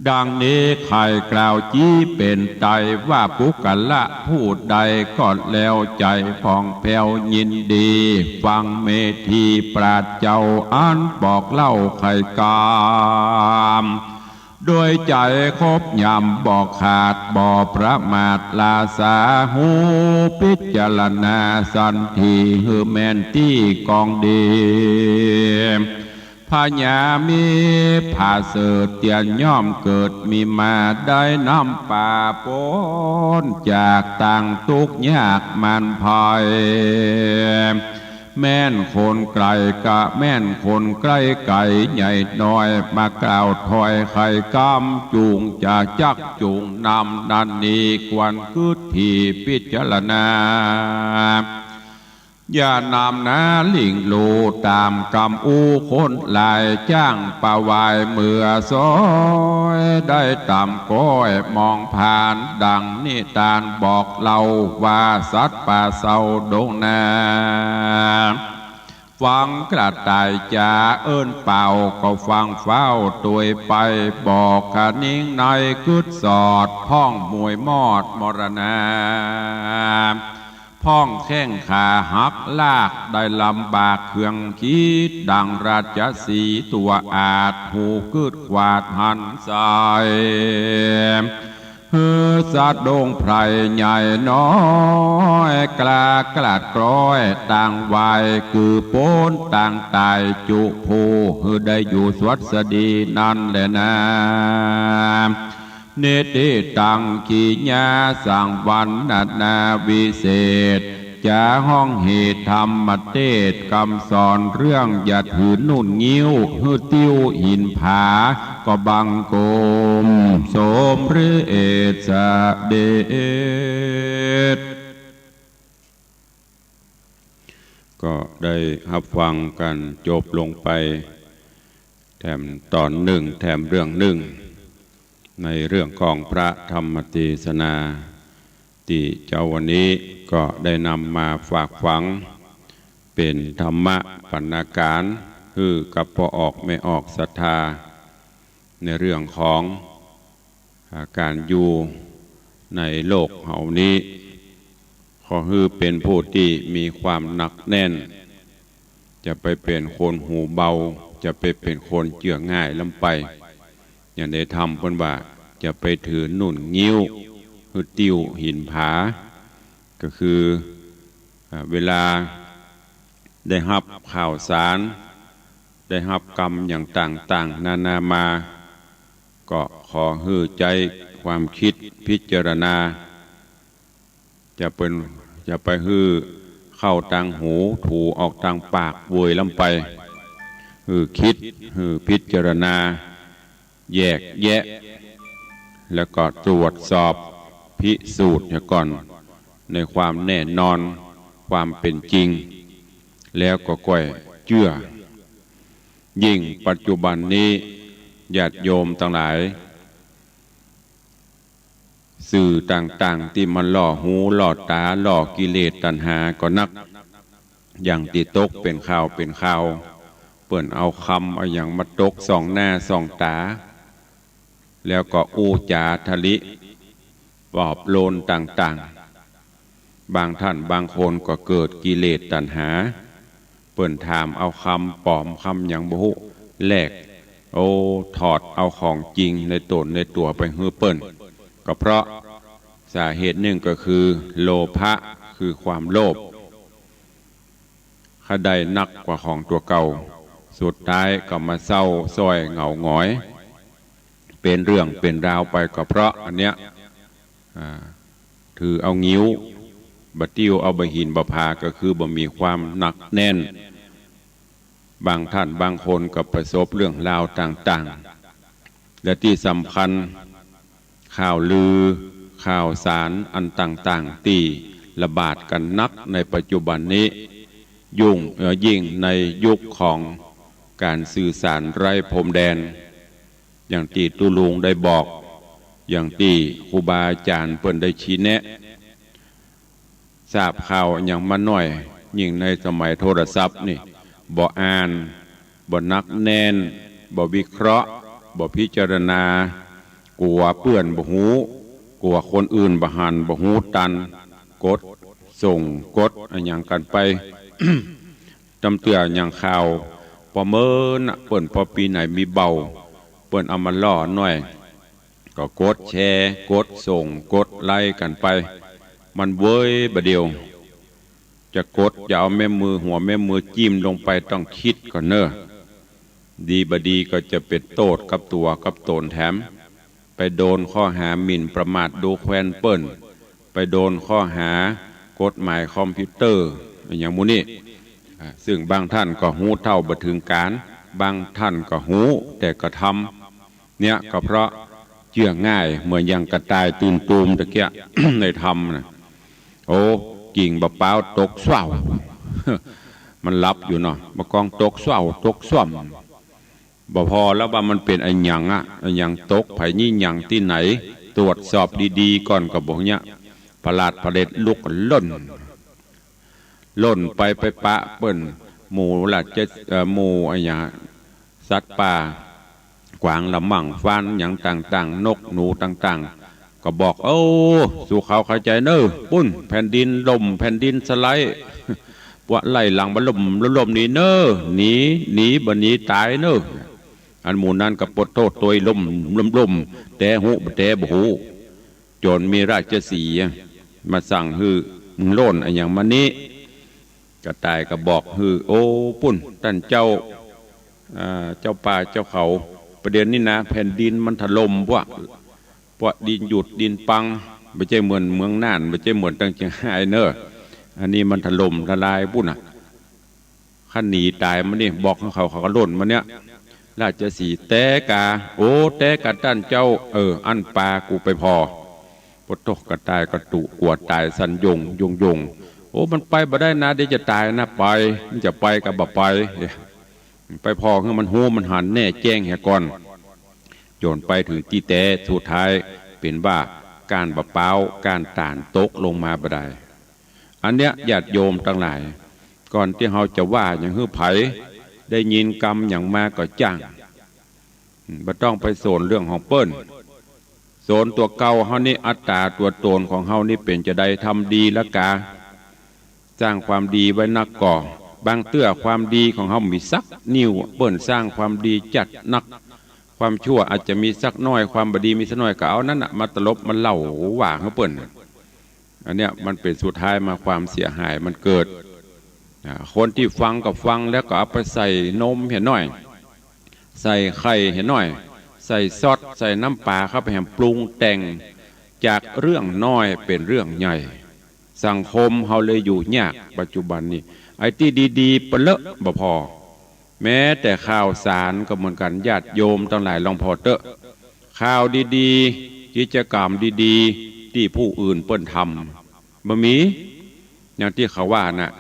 ดังนี้ใค่กล่าวจี้เป๋นไตรว่า ปุคคละผู้ใดก็แล้ว ใจ๋ผ่องแผ้วยินดี ฟังเมธีปราชญ์เจ้า อันบอกเล่าใค่กำ โดยใจ๋ครบยำบ่ขาด บ่ประมาทลาสา ฮู้พิจารณาสันที หื้อแม่นตี้กองดี พญามีผาเสริฐเตี้ยนย่อมเกิดมีมา ได้นำปาป๊นจากตางตุ๊กข์ยากมารภัย แม่นคนไก๋กะแม่นคนใก้ไก๋ใหญ่น้อย มากล่าวถ้อยใค่กำ จุ่งจะจักจุ่งนำนั้นนี้ ควรกึ๊ดถี่พิจารณา อย่านำนาหลิ่งหลู่ต๋ามกำอู้คนหลาย จ้างปะวายเมือซ้อย ได้ต๋ามก้อยมองผ่าน ดั่งนิตานบอกเล่าว่า สัตว์ป่าเศร้าดงนา ฟังกระต่ายจ๋าเอิ้นเป่า ก็ฟังฟ้าวตวยไป บอกขะนิงในกึ๊ดสอด พ่องมวยมอดมรณา พ่องแข้งขาหักลาก ได้ลำบากเคืองขีด ดั่งราชสีห์ตั๋วอาช ฮู้กึ๊ดขวาดหันใส่ หื้อสะดุ้งไพร่ใหญ่น้อย กล้ากลัดกล้อยตางวาย กือป๊นตางต๋ายจุผู้ หื้อได้อยู่สวัสดีนั้นแลนา นิติตัง กิริยาสังวรรณนาวิเศษ จะฮ้องเหตุธรรมเตศน์ กำสอนเรื่องอย่าถือนุ่นงิ้ว หื้อติ้วหินผา ก็บังคมสมเร็จเสด็จ ก็ได้ฮับฟังกั๋นจบลงไป แถมต๋อนนึ่ง แถมเรื่องนึ่ง ในเรื่องของพระธรรมเตสนา ตี้เจ๊าวันนี้ก็ได้นำมาฝากฝัง เป๋นธรรมะบรรณาการ หื้อกับป้อออกแม่ออกศรัทธา ในเรื่องของ อ่า ก๋านอยู่ในโลกเฮานี้ ขอหื้อเป๋นผู้ตี้มีความหนักแน่น จะไปเป๋นคนหูเบา จะไปเป๋นคนเจื้อง่ายล้ำไป อย่างในธรรมเปิ้นว่า จะไปถือนุ่นงิ้ว หื้อติ้วหินผา ก็คือ อ่า เวลาได้ฮับข่าวสาร ได้ฮับกำอย่างต่างๆ นานามา ก็ขอหื้อใจ๊ความคิดพิจารณา จะเป๋น จะไปหื้อเข้าตางหู ถูออกตางปากเวยล้ำไป หื้อคิด หื้อพิจารณา แยกแยะ แล้วก็ตรวจสอบพิสูจน์เหียก่อน ในความแน่นอน ความเป๋นจริง แล้วก็ก้อยเจื้อ ยิ่งปัจจุบันนี้ ญาติโยมตังหลาย สื่อต่างๆ ตี้มันล่อหูล่อต๋า ล่อกิเลสตัณหาก็นัก อย่างตี้ตกเป๋นข่าวเป๋นข่าว เปิ้นเอาคำเอาหยังมาตกส่องหน้าส่องต๋า แล้วก็อู้จ๋าทะลิปลอบโลนต่างๆ บางท่านบางคนก็เกิดกิเลสตัณหา เปิ้นถามเอาคำป๋อมคำหยังบ่ฮู้ แลก โอ้ ถอดเอาของจริงในต๋นในตั๋วไปหื้อเปิ้น ก็เพราะสาเหตุนึ่งก็คือโลภะ คือความโลภ ใค่ได้นักกว่าของตั๋วเก่า สุดท้ายก็มาเศร้าส้อยเหงาหงอย เป๋นเรื่องเป๋นราวไป ก็เพราะอันเนี้ย อ่า ถือเอางิ้ว บ่าติ้วเอาบ่าหินบ่าผา ก็คือบ่มีความหนักแน่น บางท่านบางคนก็ประสบเรื่องราวต่างๆ และตี้สำคัญ ข่าวลือ ข่าวสารอันต่างๆ ตี้ระบาดกั๋นนักในปัจจุบันนี้ ยุ่ง เอ่อ ยิ่งในยุคของก๋านสื่อสารไร้พรมแดน อย่างตี้ตุ๊ลุงได้บอก อย่างตี้ครูบาอาจ๋ารย์เปิ้นได้ชี้แนะ ทราบข่าวหยังมาหน้อย ยิ่งในสมัยโทรศัพท์นี่ บ่อ่าน บ่หนักแน่น บ่วิเคราะห์ บ่พิจารณา กั๋วเปื้อนบ่ฮู้ กั๋วคนอื่นบ่หันบ่ฮู้ตัน กดส่ง กดอะหยังกั๋นไป ตำเตื้ออย่างข่าว ปอเมินน่ะ เปิ้นปอปี๋ไหนมีเบา เปิ้นเอามาล่อหน้อย ก็กดแชร์ กดส่ง กดไลก์กั๋นไป มันเวยบ่าเดี่ยว จะกด จะเอาแม่มือ หัวแม่มือจิ้มลงไป ต้องกึ๊ดก่อนเน่อ ดีบ่าดีก็จะเป๋นโต้ษกับตั๋วกับต๋นแถม ไปโดนข้อหาหมิ่นประมาทดูแควนเปิ้น ไปโดนข้อหากฎหมายคอมพิวเตอร์ อะหยังหมู่นี้ อ่า ซึ่งบางท่านก็ฮู้เท่าบ่เถิงก๋าน บางท่านก็ฮู้แต่กระทำ เนี่ยก็เพราะเจื้อง่าย เหมือนอย่างกระต่ายตื่นตูมตะเกียะ ในธรรมน่ะ โอ้ กิ่งบ่าป๊าวตกส้าว มันหลับอยู่เนาะ บ่ากองตกส้าว ตกส้วม บ่พอแล้วว่ามันเป๋นอะหยังอะ อะหยังตก ใผยี่หยังตี้ไหน ตรวจสอบดีๆ ก่อนก็บ่เนี่ย ผลาดผลิตลุกล่น ล่นไป ไปปะเปิ้น หมู่ราช เอ่อ หมู่อะหยัง สัตว์ป่า กวางละมั่ง ฟานหยังต่างๆ นกหนูต่างๆ ก็บอก โอ้ สู้เขาเข้าใจ๋เน่อ ปุ้น แผ่นดินล่ม แผ่นดินสไลด์ ปวดไล่หลังบ่าล่ม ล่มหนีเน่อ หนี หนี บ่หนีต๋ายเน่อ อันหมู่นั้นก็ปวดโต้ษตวย ล่ม ล่ม ล่ม แต่ฮู้บ่แต่บ่ฮู้ จ๋นมีราชสีห์มาสั่งหื้อ มึงโล่นอะหยังมานี้ กระต่ายก็บอกหื้อ โอ้ ปุ้น ต้านเจ้า อ่า เจ้าป่าเจ้าเขา ประเดี๋ยวนี้นะ แผ่นดินมันถล่มปะ ปะ ดินหยุด ดินปัง บ่ใจ้เหมือนเมืองน่าน บ่ใจ้เหมือนตังเจียงฮายเน่อ อันนี้มันถล่มทลายปุ้นน่ะ คันหนีต๋ายมานี่ บอกหื้อเขา เขาก็ล่นมาเนี่ย ราชสีห์แต๊ก๋า โอ้ แต๊ก๋าต้านเจ้า เออ อั้นปากูไปผ่อ ปะโต๊ะ กระต่ายก็ตุ๊กั๋วต๋ายสั่นโยง โยง โยง โอ้ มันไปบ่ได้นะ เดี๋ยวจะต๋ายนะ ไป มันจะไปก็บ่ไป ไปผ่อหื้อมันฮู้มันหันแน่แจ้งเหียก่อน จ๋นไปเถิงตี้แต๊ สุดท้ายเป๋นว่าก้านบ่าป๊าวก้านต๋าลตกลงมาบ่ดาย อันเนี้ยญาติโยมตังหลาย ก่อนตี้เฮาจะว่าหยังหื้อใผ ได้ยินกำหยังมาก็จ้าง อืม บ่ต้องไปสนเรื่องของเปิ้น สนตั๋วเก่าเฮานี่ อัตต๋าตั๋วต๋นของเฮานี่เป๋นจาใด ทำดีละกา สร้างความดีไว้นักก่อ บางเตื้อความดีของเฮามีสักนิ้ว เปิ้นสร้างความดีจัดหนัก ความชั่วอาจจะมีสักน้อย ความบ่ดีมีสักน้อย ก็เอานั้นน่ะมาตลบมาเล่าว่าหื้อเปิ้น อันเนี้ยมันเป๋นสุดท้ายมาความเสียหายมันเกิด อ่า คนตี้ฟังก็ฟังแล้วก็เอาไปใส่นมเหียหน้อย ใส่ไข่เหียหน้อย ใส่ซอส ใส่น้ำป๋าเข้าไปแหมปรุงแต่ง จากเรื่องน้อยเป๋นเรื่องใหญ่ สังคมเฮาเลยอยู่ยากปัจจุบันนี้ ไอ้ตี้ดีๆ ปะเลอะบ่ผ่อ แม้แต่ข่าวสารก็เหมือนกั๋น ญาติโยมตังหลายลองผ่อเต๊อะ ข่าวดีๆ กิจกรรมดีๆ ตี้ผู้อื่นเปิ้นทำ บ่มี อย่างตี้เขาว่าน่ะ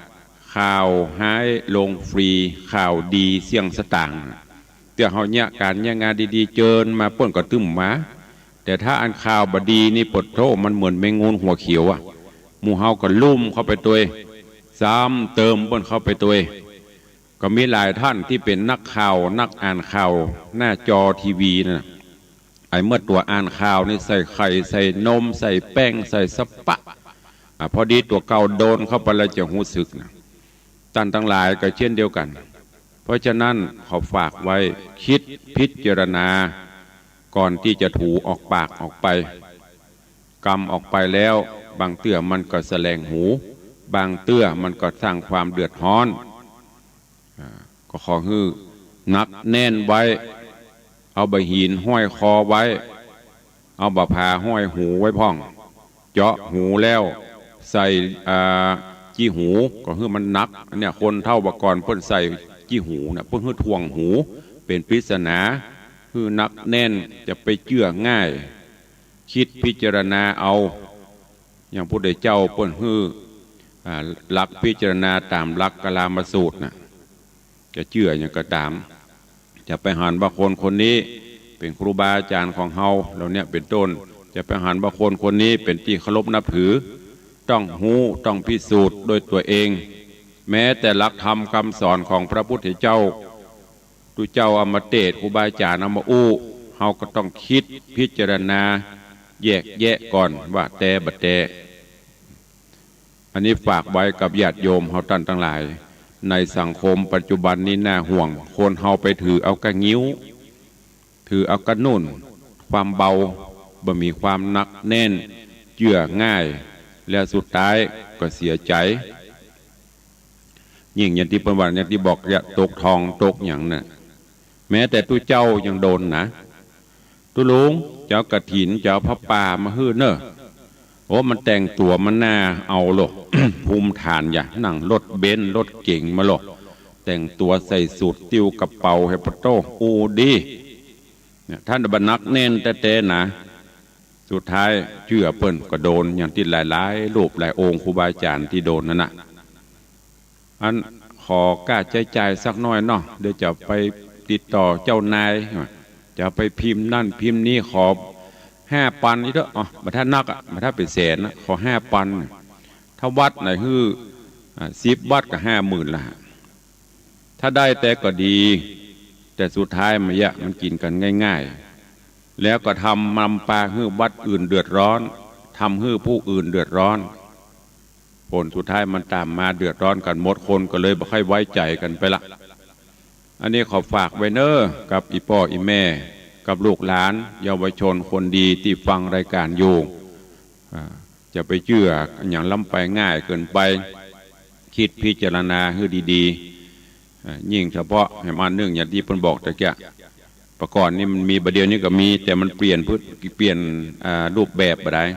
ข่าวฮ้ายลงฟรี ข่าวดีเสี้ยงสตางค์ เตื้อเฮาเยียะก๋านเยียะงานดีๆ เจิญมาเปิ้นก็ตึ้มมา แต่ถ้าอันข่าวบ่ดีนี่ ปะโธ่ มันเหมือนแมงงูหัวเขียวอะ หมู่เฮาก็ลุ่มเข้าไปตวย ซ้ำเติมเปิ้นเข้าไปตวย ก็มีหลายต้านตี้เป๋นนักข่าว นักอ่านข่าว หน้าจอทีวีน่ะ ไอ้เมื่อตั๋วอ่านข่าวนี่ใส่ไข่ ใส่นม ใส่แป้ง ใส่สะปะ อ่ะ พอดีตั๋วเก่าโดนเข้าไปแล้วจะฮู้สึกนะ ต้านตังหลายก็เช่นเดียวกั๋น เพราะฉะนั้นขอฝากไว้ กึ๊ดพิจารณา ก่อนตี้จะถูออกปากออกไป กำออกไปแล้ว บางเตื้อมันก็แสลงหู บางเตื้อมันก็สร้างความเดือดฮ้อน อ่า ก็ขอหื้อหนักแน่นไว้ เอาบ่าหินห้อยคอไว้ เอาบ่าผาห้อยหูไว้พ่อง เจาะหูแล้วใส่ อ่า จี้หู ก็หื้อมันหนัก อันเนี้ยคนเฒ่าบ่าก่อนเปิ้นใส่จี้หูน่ะ เปิ้นหื้อถ่วงหู เป๋นปริศนา หื้อหนักแน่น จะไปเจื้อง่าย กึ๊ดพิจารณาเอา อย่างพระพุทธเจ้าเปิ้นหื้อ อ่า หลักพิจารณาต๋ามหลักกาลามสูตรน่ะ จะเจื้อหยังก็ต๋าม จะไปหันว่าคนคนนี้เป๋นครูบาอาจ๋ารย์ของเฮา เหล่าเนี้ยเป๋นต้น จะไปหันว่าคนคนนี้เป๋นตี้เคารพนับถือ ต้องฮู้ ต้องพิสูจน์ด้วยตั๋วเอง แม้แต่หลักธรรมกำสอนของพระพุทธเจ้า ตุ๊เจ้าเอามาเตศน์ ครูบาอาจ๋ารย์เอามาอู้ เฮาก็ต้องกึ๊ดพิจารณา แยกแยะก่อนว่าแต๊บ่แต๊ อันนี้ฝากไว้กับญาติโยมเฮาต้านตังหลาย ในสังคมปัจจุบันนี้น่าห่วง คนเฮาไปถือเอาก้างิ้ว ถือเอาก้านุ่น ความเบา บ่มีความหนักแน่น เจื้อง่าย แล้วสุดท้ายก็เสียใจ๋ ยิ่งอย่างตี้เปิ้นว่า อย่างตี้บอก จะตกทองตกหยังน่ะ แม้แต่ตุ๊เจ้ายังโดนนะ ตุ๊ลุง จะเอากฐิน จะเอาผ้าป่ามาหื้อเน่อ โอ้ มันแต่งตั๋วมันน่าเอาโล ภูมิฐานอย่า นั่งรถเบนซ์รถเก๋งมาโล แต่งตั๋วใส่สูทติ้วกระเป๋า เฮปะโต้ อู้ดี เนี่ย ต้านบ่าหนักแน่นแต๊ๆ นะ สุดท้ายเจื้อเปิ้นก็โดน อย่างตี้หลายๆ รูปหลายองค์ครูบาอาจ๋ารย์ตี้โดนนั่นน่ะ อันขอก้าใจ๊จ่ายสักหน้อยเนาะ เดี๋ยวจะไปติดต่อเจ้านาย จะไปพิมพ์นั่นพิมพ์นี้ ขอห้าปันนี่เต๊อะ อ๋อ บ่ถ้านักอะ บ่ถ้าเป๋นแสนนะ ขอห้าปัน ถ้าวัดไหนหื้อ อ่า สิบวัดก็ห้าหมื่นละ ถ้าได้แต๊ก็ดี แต่สุดท้ายมายะ มันกิ๋นกั๋นง่ายๆ แล้วก็ทำนำปาหื้อวัดอื่นเดือดร้อน ทำหื้อผู้อื่นเดือดร้อน ผลสุดท้ายมันต๋ามมาเดือดร้อนกั๋นหมด คนก็เลยบ่ค่อยไว้ใจ๋กั๋นไปละ อันนี้ขอฝากไว้เน่อ กับอี่ป้ออี่แม่ กับลูกหลาน เยาวชนคนดีตี้ฟังรายก๋านอยู่ อ่า จะไปเจื้อหยังล้ำไปง่ายเกินไป กึ๊ดพิจารณาหื้อดีๆ อ่า ยิ่งเฉพาะแหมอันนึ่งอย่างตี้เปิ้นบอกตะเกียะ ปะก่อนนี่มันมี บ่าเดี่ยวนี้ก็มี แต่มันเปลี่ยนพฤติ เปลี่ยน อ่า รูปแบบบ่ดาย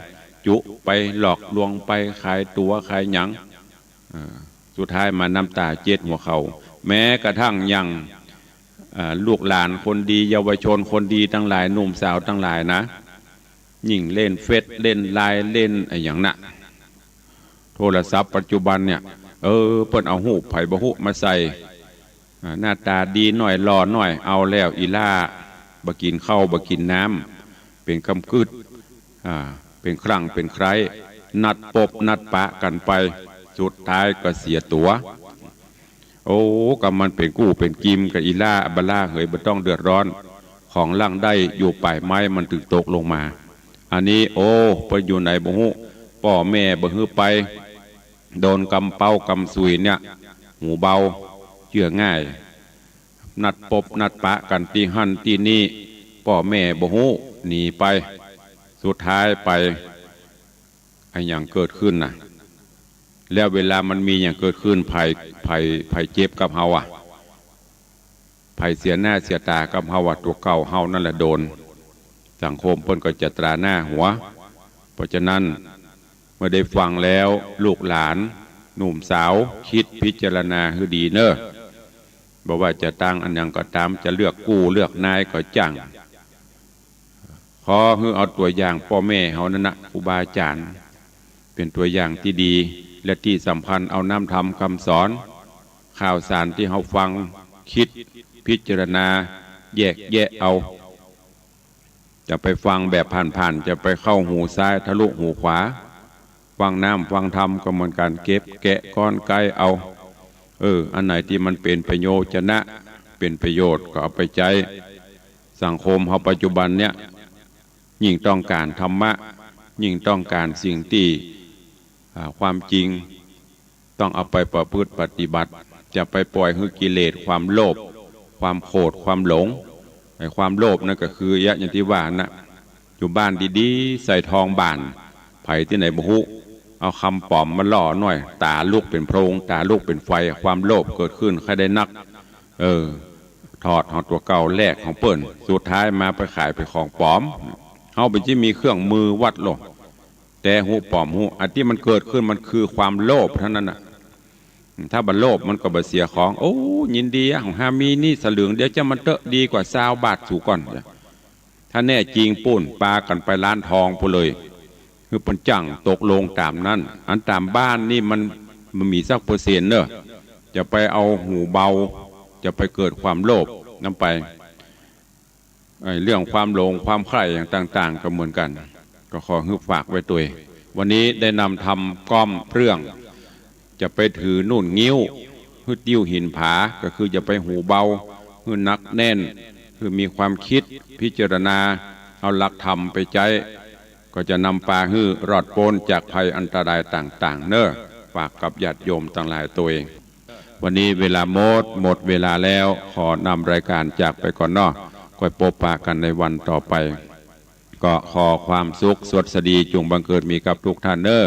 จุไปหลอกลวงไปขายตั๋วขายหยัง อ่า สุดท้ายมาน้ำต๋าเจ็ดหัวเข่า แม้กระทั่งอย่าง อ่า ลูกหลานคนดี เยาวชนคนดีตังหลาย หนุ่มสาวตังหลายนะ ยิ่งเล่นเฟซ เล่นไลน์ เล่นอะหยังน่ะ โทรศัพท์ปัจจุบันเนี่ย เออ เปิ้นเอาฮูปใผบ่ฮู้มาใส่ อ่า หน้าต๋าดีหน้อย หล่อหน้อย เอาแล้ว อี่หล้า บ่กิ๋นข้าว บ่กิ๋นน้ำ เป๋นกำกึ๊ด อ่า เป๋นครั้งเป๋นใคร้ นัดปบนัดปะกั๋นไป สุดท้ายก็เสียตั๋ว โอ้ ก็มันเป๋นกู้เป๋นกิมกับอี่หล้า บ่ล้าเหย บ่ต้องเดือดร้อน ของหลังได้อยู่ป๋ายไม้มันตึงตกลงมา อันนี้ โอ้ ไปอยู่ไหนบ่ฮู้ ป้อแม่บ่หื้อไป โดนกำเป๊ากำสุยเนี่ย หูเบา เจื้อง่าย นัดปบนัดปะกั๋นตี้หั้นตี้นี่ ป้อแม่บ่ฮู้ หนีไป สุดท้ายไป อะหยังเกิดขึ้นน่ะ แล้วเวลามันมีหยังเกิดขึ้น ใผ ใผ ใผเจ็บกับเฮาอะ ใผเสียหน้าเสียต๋ากับเฮาอะ ตั๋วเก่าเฮานั่นแหละโดน สังคมเปิ้นก็จะตราหน้าหัว เพราะฉะนั้น เมื่อได้ฟังแล้ว ลูกหลาน หนุ่มสาว กึ๊ดพิจารณาหื้อดีเน่อ บ่ว่าจะตางอะหยังก็ต๋าม จะเลือกกู้เลือกนายก็จ้าง ขอหื้อเอาตั๋วอย่างป้อแม่เฮานั่นนะ ครูบาอาจ๋ารย์ เป๋นตั๋วอย่างตี้ดี และตี้สำคัญเอานำธรรมกำสอน ข่าวสารตี้เฮาฟัง กึ๊ดพิจารณา แยกแยะเอา จะไปฟังแบบผ่านๆ จะไปเข้าหูซ้ายทะลุหูขวา ฟังนำฟังธรรมก็เหมือนกั๋น เก็บแกะก้อนไกเอา เออ อันไหนตี้มันเป๋นประโยชน์จะนะ เป๋นประโยชน์ก็เอาไปใจ๊ สังคมเฮาปัจจุบันเนี่ย ยิ่งต้องก๋านธรรมะ ยิ่งต้องก๋านสิ่งตี้ อ่า ความจริง ต้องเอาไปประพฤติปฏิบัติ จะไปปล่อยหื้อกิเลส ความโลภ ความโกรธ ความหลง ไอ้ความโลภนั่นก็คือ ยะ อย่างตี้ว่านะ อยู่บ้านดีๆ ใส่ทองบ่าน ใผตี้ไหนบ่ฮู้ เอาคำป๋อมมาล่อหน่อย ต๋าลุกเป๋นโพลง ต๋าลุกเป๋นไฟ ความโลภเกิดขึ้น ใค่ได้นัก เออ ถอดของตั๋วเก่า แลกของเปิ้น สุดท้ายมาไปขายเป๋นของป๋อม เฮาเป๋นตี้มีเครื่องมือวัดโลก แต่ฮู้ป๋อมฮู้ อันตี้มันเกิดขึ้นมันคือความโลภเต้านั้นน่ะ ถ้าบ่โลภมันก็บ่เสียของ โอ้ ยินดีอะ ของฮามีนี่สลึงเดียว เจ้ามันเต๊อะ ดีกว่าซาวบาทสูก่อน ถ้าแน่จริงปู้น ปากั๋นไปร้านทองปู้นเลย คือเปิ้นจ้างตกลงต๋ามนั้น อันต๋ามบ้านนี่มัน มันมีสักเปอร์เซ็นต์เน่อ จะไปเอาหูเบา จะไปเกิดความโลภนำไป ไอ้เรื่องความหลงความใคร่อย่างต่างๆ ก็เหมือนกั๋น ก็ขอหื้อฝากไว้ตวย วันนี้ได้นำธรรมก้อมเรื่อง จะไปถือนุ่นงิ้ว หื้อติ้วหินผา ก็คือจะไปหูเบา หื้อหนักแน่น หื้อมีความกึ๊ดพิจารณา เอาหลักธรรมไปใจ๊ ก็จะนำปาหื้อรอดป๊นจากภัยอันตรายต่างๆ เน่อ ฝากกับญาติโยมตังหลายตวย วันนี้เวลาหมด หมดเวลาแล้ว ขอนำรายก๋านจากไปก่อนเนาะ ก้อยปบปะกั๋นในวันต่อไป ก็ขอความสุขสวัสดีจุ่งบังเกิดมีกับทุกท่านเน่อ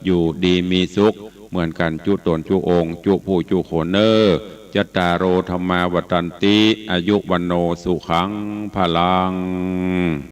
อยู่ดีมีสุขเหมือนกั๋นจุ๊ต๋นจุ๊องค์ จุ๊ผู้จุ๊คนเน่อ จัตตาโร ธัมมา วัฑฒันติ อายุ วัณโณ สุขัง พลัง